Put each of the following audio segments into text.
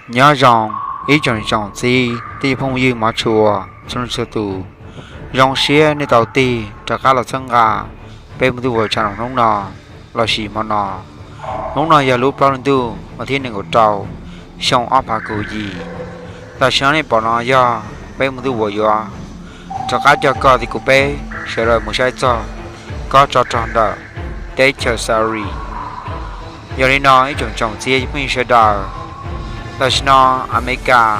Nyob zoo ib tsoom niam tsoom txiv thiab phooj ywg mov tshua txhua leej txhua tus. Zoo siab nej tau tig rov qab los txhawb nqa peb mus tuaj ua tsham hnub no lossis hmo no. Hnub no yog lub plaub hli ntuj vas thib nees nkaum rau xyoo ob phav kaum yim. Tam sim no nej pom no yog peb mus tuaj ua yuav rov qab coj koj thiab kuv peb sawv daws mus saib txog kob tsov rog ntawm teb chaws Syria. Yog li no ib tsoom niam tsoom txiv phooj ywg sawv daws, tam sim no Amelikas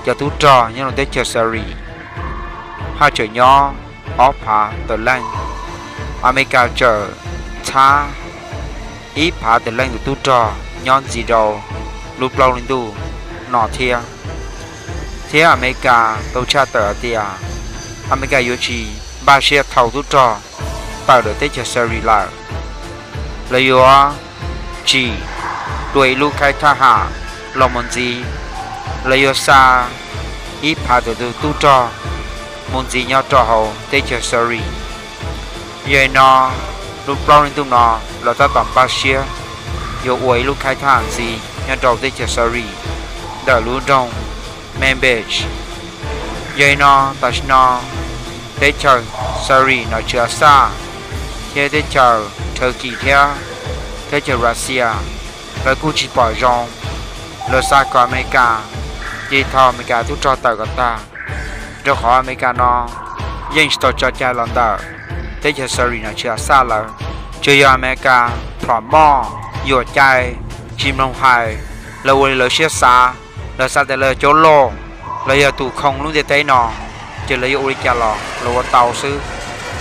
cov tub rog nyob rau teb chaws Syria haj tseem nyob ob phav tawm leej. Amelikas tseem txhab ib phav tawm leej tus tub rog nyob ntxiv rau lub plaub hli ntuj no thiab. Thiab Amelikas tau tshaj tawm hais tias Amelikas yuav tsis npaj siab thau tub rog tawm ntawm teb chaws Syria lawm. Lawv yuav tsim dua ib lub khaib thaj ham los mus ntxiv. Lawv yuav xa ib phav tawm tus tub rog mus ntxiv nyob rau hauv teb chaws Syria. Yog li no lub plaub hli ntuj no lawv tab tom npaj siab yuav ua ib lub khaib thaj ham ntxiv nyob rau teb chaws Syria ntawm lub nroog Manbij. Yog li no tam sim no teb chaws Syria nom tswv Assad thiab teb chaws Turkey thiab teb chaws Russia lawv kuj tsis pom zoo, lawv xav kom Amelikas cia li thau Amelikas tub rog tawm kom tag, rau qhov Amelikas no yeej tsis tau tso cai los ntawm teb chaws Syria nom tswv Assad lawm. Tsuas yog Amelikas plhom moj yuam cai tsis mloog hais, lawv ua li lawv siab xav, lawv xav tias lawv yog cov loj, lawv yog tus khoo lub ntiaj teb no, ces lawv yuav ua li cas los lawv ua tau xwb.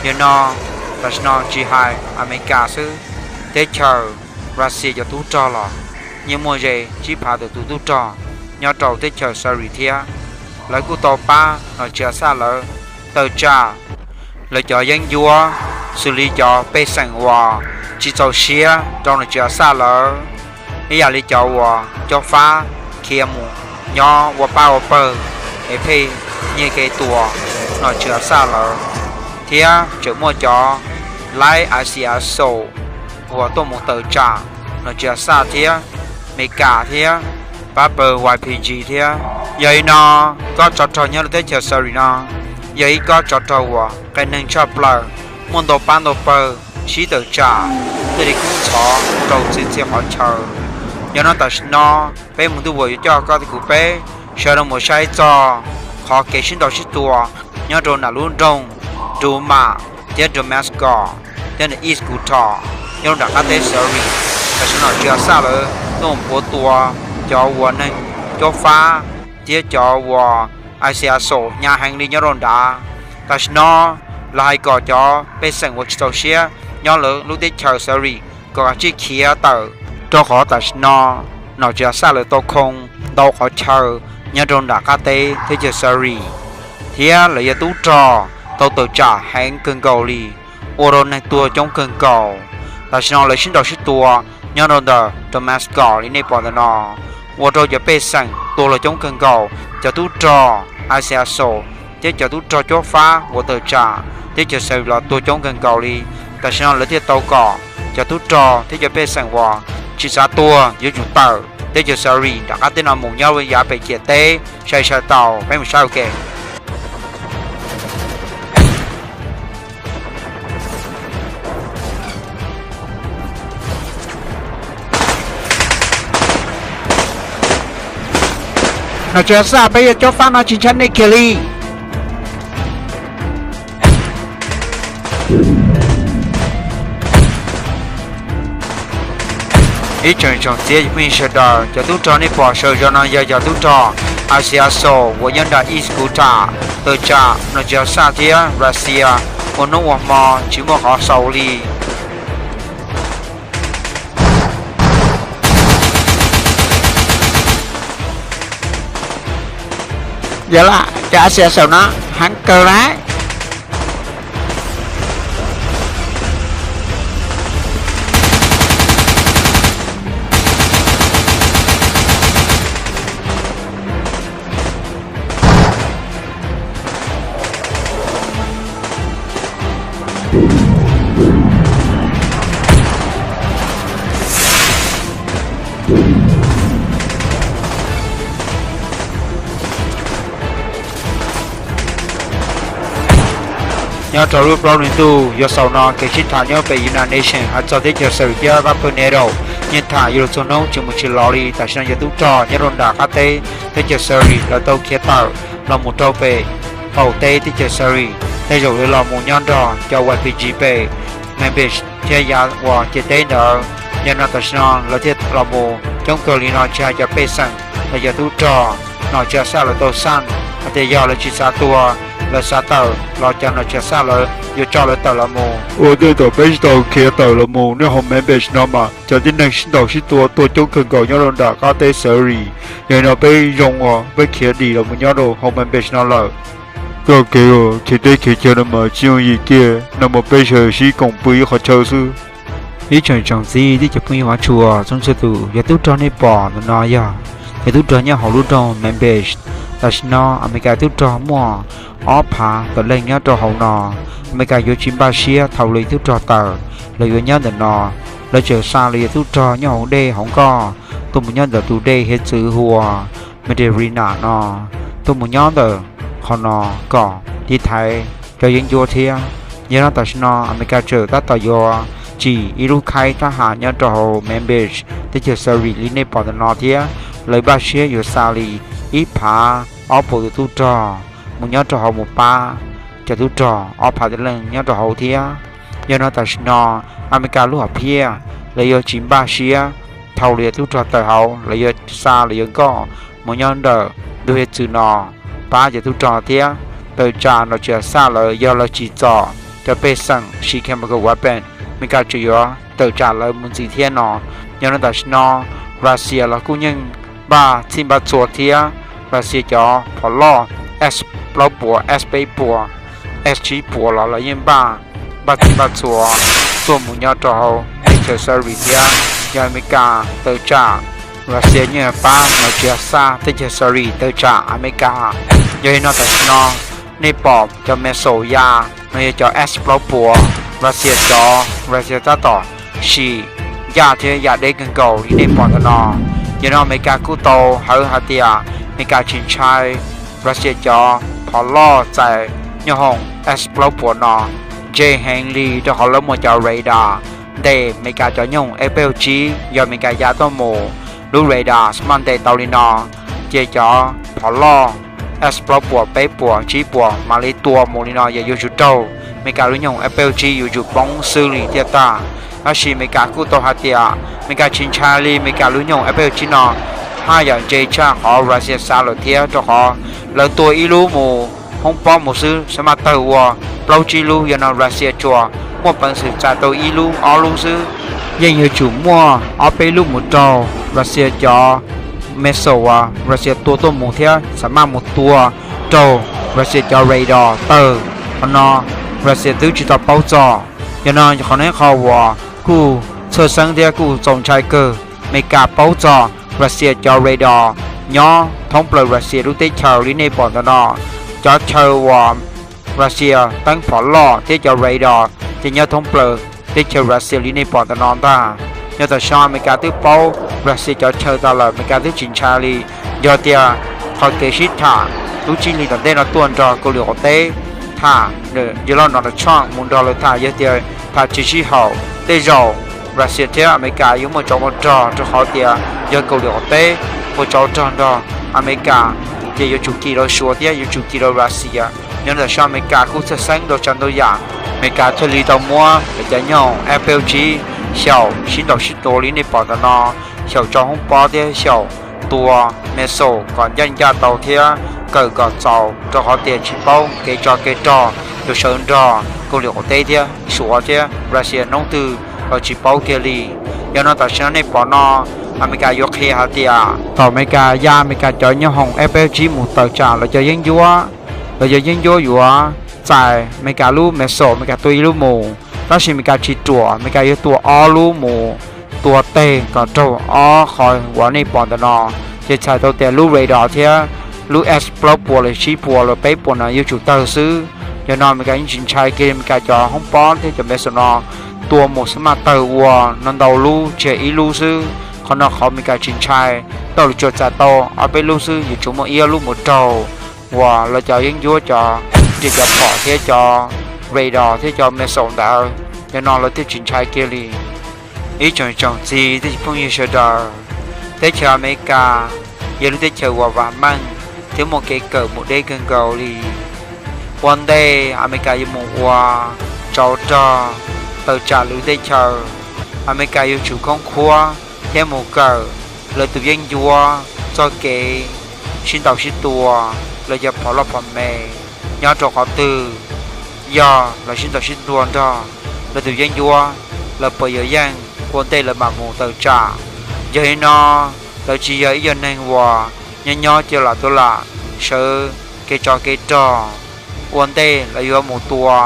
Yog no tam sim no tsis hais Amelikas xwb, teb chaws Russia cov tub rog los yeej muaj ze tsib phav tawm tus tub rog nyob rau teb chaws Syria thiab. Lawv kuj tau pab nom tswv Assad lawv tawm tsam lawv cov yeeb ncuab, xws li cov pej xeem uas tsis txaus siab rau nom tswv Assad lawv, ib yam li cov uas cob fab khiav mus nyob ua pab ua pawg es pheej nyiag kev tua nom tswv Assad lawv, thiab tseem muaj cov laib ISIS uas tuaj mus tawm tsam nom tswv Assad thiab, Meskas thiab, pab pawg Y P G thiab. Yog li no kob tsov rog nyob rau teb chaws Syria no yog ib kob tsov rog uas qias neeg tshaj plaws, muaj ntau pab ntau pawg sib tawm tsam thiaj li kub ntxhov rau txhia txhia qhov chaw. Yog no tam sim no peb mus ntuj ua yuav coj koj thiab kuv peb sawv daws mus saib txog qhov kev sib ntaus sib tua nyob rau nram lub nroog Douma thiab Damascus thiab nram East Ghouta nyob rau nram qab teb Syria. Tam sim no nom tswv Assad lawv tuaj puav tua cov uas neeg cob fab thiab cov uas ISIS hnyav heev li nyob rau nrad. Tam sim no lawv hais kom cov pej xeem uas tsis txaus siab nyob lawv lub teb chaws Syria kom kav tsij khiav tawm, rau qhov tam sim no nom tswv Assad lawv tau khoo ntau qhov chaw nyob rau nram qab teb teb chaws Syria, thiab lawv cov tub rog tau tawm tsam heev kawg nkaus li, ua rau neeg tuag coob kawg nkaus. Tam sim no lawv sib ntaus sib tua nyob rau ntawm Damascus li nej pom ntawm no, ua rau cov pej xeem tuag los coob kawg nkaus, cov tub rog ISIS thiab cov tub rog cob fab uas tawm tsam teb chaws Syria los tuag coob kawg nkaus li. Tam sim no lawv thiaj tau kom cov tub rog thiab cov pej xeem uas tsis xav tuag yuav tsum tawm teb chaws Syria nram qab teb no mus nyob yav pem ciam teb. Sai sai tau peb mus saib ua ke. Nom tswv Assad, peb yog cob fab no tsis ntshai nej kiag li. Ib tsoom tsoom txiv phooj ywg sawv daws, cov tub rog nej pom saum zos no yog cov tub rog ISIS uas nyob nram East Ghouta tawm tsam nom tswv Assad thiab Russia ua hnub ua hmo tsis muaj qhov xaus li. Yog lawm, cov ISIS no heev kawg lawm. Nyob rau lub plaub hlis ntuj yuav xaus no, kev sib tham nyob pem United Nations hais txog teb chaws Syria thiab pab pawg NATO yeej tham yuav luag txog hnub tsis mus tsis los li. Tam sim no yog tub rog nyob rau nram qab teb teb chaws Syria lawv tau khiav tawm los mus rau pem qaum teb teb chaws Syria, tej zaum yuav los mus nyob nrog cov Y P G pem Manbij thiab yav uas ciam teb ntawd. Yog no tam sim no lawv thiaj los mus coob kawg li no, tsis hais cov pej xeem los cov tub rog, nom tswv Assad lawv tau xaj hais tias yog lawv tsis xav tuag, lawv xav tawm los cov nom tswv Assad lawv yuav tso lawv tawm los mus. Ua ntej tom peb sib tau khiav tawm los mus nyob hauv Manbij no mas cov tib neeg sib ntaus sib tua tuaj coob kawg nkaus nyob rau nram qab teb Syria. Yog no peb zoo uas peb khiav dim los mus nyob rau hauv Manbij no lawm. Txoj kev uas khiav teb khiav chaw no mas tsis yooj yim kiag, no mas peb sawv sib koom pw ib qhov chaw xwb. Ib tsoom tsoom txiv thiab cov phooj ywg hmov tshua txhua txhua tus, yog tub rog nej pom ntawm no yog, yog tub rog nyob hauv lub nroog Manbij. Tam sim no Amelikas tub rog muaj ob phav tawm leej nyob rau hauv no. Amelikas yuav tsis npaj siab thaum lawv tub rog tawm, lawv yuav nyob ntawm no. Lawv tseem xa lawv yuav tub rog nyob hauv dej hauv nkoj tuaj mus nyob ntawm tus dej hiav txwv hu ua Mediterranean no, tuaj mus nyob ntawm qhov no kom tiv thaiv cov yeeb ncuab thiab. Yog no tam sim no Amelikas tseem tab tom yuav tsim ib lub khaib thab ham nyob rau hauv Manbij teb chaws Syria li nej pom ntawm no thiab. Lawv npaj siab yuav xa li ib phav ob puas tus tub rog mus nyob rau hauv mus pab cov tub rog ob phav tawm leej nyob rau hauv thiab. Yog no tam sim no Amelikas lub hom phiaj lawv yuav tsis npaj siab thaum lawv yuav tub rog tawm hauv, lawv yuav xa lawv yuav nkoj mus nyob ntawm ntug hiav txwv no pab cov tub rog thiab tawm tsam nom tswv Assad lawv yog lawv tsim txom cov pej xeem siv chemical weapon, Amelikas tseem yuav tawm tsam lawv mus ntxiv thiab no. Yog no tam sim no Russia los kuj yeej npaj txhij npaj txhua thiab. Russia cov phom loj S plaub puas, S peb puas, S tsib puas los lawv yeej npaj, npaj txhij npaj txhua tuaj mus nyob rau hauv teb chaws Syria thiab. Yog Amelikas tawm tsam, Russia yeej pab nom tswv Assad teb chaws Syria tawm tsam Amelikas. Yog li no tam sim no nej pom cov missile ya no yog cov S plaub puas Russia cov, Russia tab tom sim ya thiab ya deb kawg nkaus li nej pom ntawm no. Yog no Amelikas kuj tau hawv hais tias Amelikas tsis ntshai Russia cov phom loj txais nyoob hoom S plaub puas no ntse heev li, rau qhov lawv muaj cov radar ntes Amelikas cov nyoob hoom F peb tsib. Yog Amelikas ya tuaj mus, lub radar maj ntes tau li no, ces cov phom loj S plaub puas, peb puas, tsib puas mam li tua mus li no, yog yuav tsum raug Amelikas lub nyoob hoom F peb tsib yuav tsum poob xwb li thiaj tag. Tab sis Amelikas kuj tau hais tias Amelikas tsis ntshai li Amelikas lub nyoob hoom F peb tsib no, haj yam ntse tshaj qhov Russia xav lawm thiab, rau qhov lawv tua ib lub mus hoob pob mus xwb xav maj tawg ua plaub tsib lub. Yog no Russia tsuas muaj peev xwm txais tau ib lub ob lub xwb, yeej yuav tsum muaj ob peb lub mus raug Russia cov missile uas Russia tua tuaj mus thiab xav maj mus tua raug Russia cov radar tawg. Qhov no Russia twb tsis tau paub txog. Yog no qhov no qhov uas kuj txhawj xeeb thiab kuj txaus ntshai kawg. Amelikas paub txog Russia cov radar nyob thoob plaws Russia lub teb chaws li nej pom ntawm no. Cov chaw uas Russia teeb phom loj thiab cov radar ces nyob thoob plaws teb chaws Russia li nej pom ntawm no ntag. Yog tam sim no Amelikas twb paub Russia cov chaw tas lawm, Amelikas twb tsis ntshai li. Yog tias qhov kev sib tham lub tsib hlis tom ntej no tuaj nrog Kauslim Qaum Teb tham, yog los Donald Trump mus nrog lawv tham, yog tias tham tsis sib haum tej zaum Russia thiab Amelikas yuav muaj tsov muaj rog, rau qhov tias yog Kauslim Qaum Teb muaj tsov rog nrog Amelikas ces yuav tsum kis rau Suav thiab yuav tsum kis rau Russia. Yog tam sim no Amelikas kuj txhawj xeeb rau tsav ntau yam. Amelikas thiaj li tau muab lawv cov nyoob hoom F peb tsib xyaum sib ntaus sib tua li nej pom ntawm no, xyaum tso hoob pob thiab xyaum tua missile kom ncaj ncaj tau thiab kawm kom txaus, rau qhov tias tsis paub kev tsov kev rog yuav sawv nrog Kauslim Qaum Teb thiab Suav thiab Russia hnub twg los tsis paub kiag li. Yog no tam sim no nej pom no, Amelikas yuav qhia hais tias thaum Amelikas ya Amelikas cov nyoob hoom F peb tsib mus tawm tsam lawv cov yeeb ncuab, lawv cov yeeb ncuab yuav txais Amelikas lub missile, Amelikas tua ib lub mus, tab sis Amelikas tsis ruam, Amelikas yuav tua ob lub mus tua teg kom raug ob qho uas nej pom ntawm no, ces txhais tau tias lub radar thiab lub S plaub puas los tsib puas los peb puas no yuav tsum tawg xwb. Yog no Amelikas yeej tsis ntshai kiag Amelikas cov hoob pob thiab cov missile no tua mus xab maj tawg ua no ntau lub tsis yog ib lub xwb. Qhov no qhov Amelikas tsis ntshai, tau lus tsuas txais tau ob peb lub xwb, yuav tsum muaj ib ob lub mus raug uas lawv cov yeeb ncuab cov riam cov phom thiab cov radar thiab cov missile ntawd, yog no lawv thiaj tsis ntshai kiag li. Ib tsoom tsoom txiv thiab phooj ywg sawv daws, teb chaws Amelikas yog lub teb chaws uas vam meej thiab muaj kev kawm mus deb kawg nkaus li. Ua ntej Amelikas yuav mus ua tsov rog tawm tsam lwm teb chaws, Amelikas yuav tsum khoob khuab thiab mus kawm lawv tus yeeb ncuab txoj kev sib ntaus sib tua, lawv cov phom loj phom me nyob rau qhov twg, yog lawv sib ntaus sib tua nrog lawv tus yeeb ncuab, lawv puas yuav yeej ua ntej lawv mam mus tawm tsam. Yog li no, lawv tsis yog ib co neeg uas nyob nyob cia lam tuaj lam sawv kev tsov kev rog. Ua ntej lawv yuav mus tua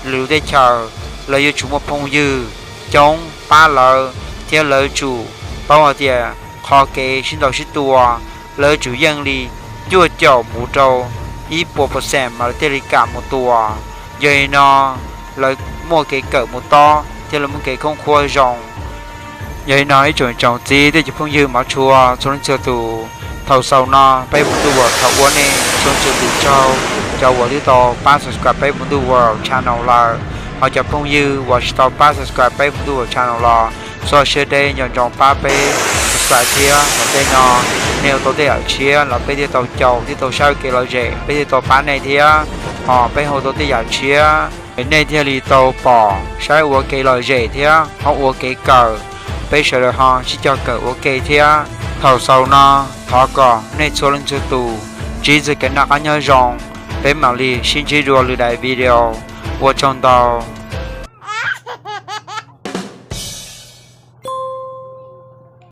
lwm lub teb chaws, lawv yuav tsum muaj phooj ywg coob pab lawv, thiab lawv tsum paub hais tias qhov kev sib ntaus sib tua lawv tsum yeej li cuaj caum mus rau ib puas percent mas lawv thiaj li kam mus tua. Yog li no, lawv muaj kev kawm mus tob thiab lawv muaj kev khoob khuab zoo. Yog li no ib tsoom tsoom txiv thiab cov phooj ywg mov tshua txhua leej txhua tus, thaum xaus no peb Hmoob Ntuj World thov ua nej txhua leej txhua tus tsaug, cov uas twb tau pab subscribe peb Hmoob Ntuj World channel lawm, ho cov phooj ywg uas tsis tau pab subscribe peb Hmoob Ntuj World channel los txhob siab deb, nco ntsoov pab peb subscribe thiab. Tom ntej no nej ua tau tej yam tshiab los peb thiaj tau caum thiab tau saib ua kev lom zem, peb thiaj tau pab nej thiab. Ho peb ua tau tej yam tshiab nej thiaj li tau pom saib ua kev lom zem thiab ho ua kev kawm, peb sawv daws ho sib cog kawm ua ke thiab. Thaum xaus no thov kom nej txhua leej txhua tus ntsib txoj kev noj qab nyob zoo, peb mam li sib ntsib dua lwm daim video. Ua tsaug ntau.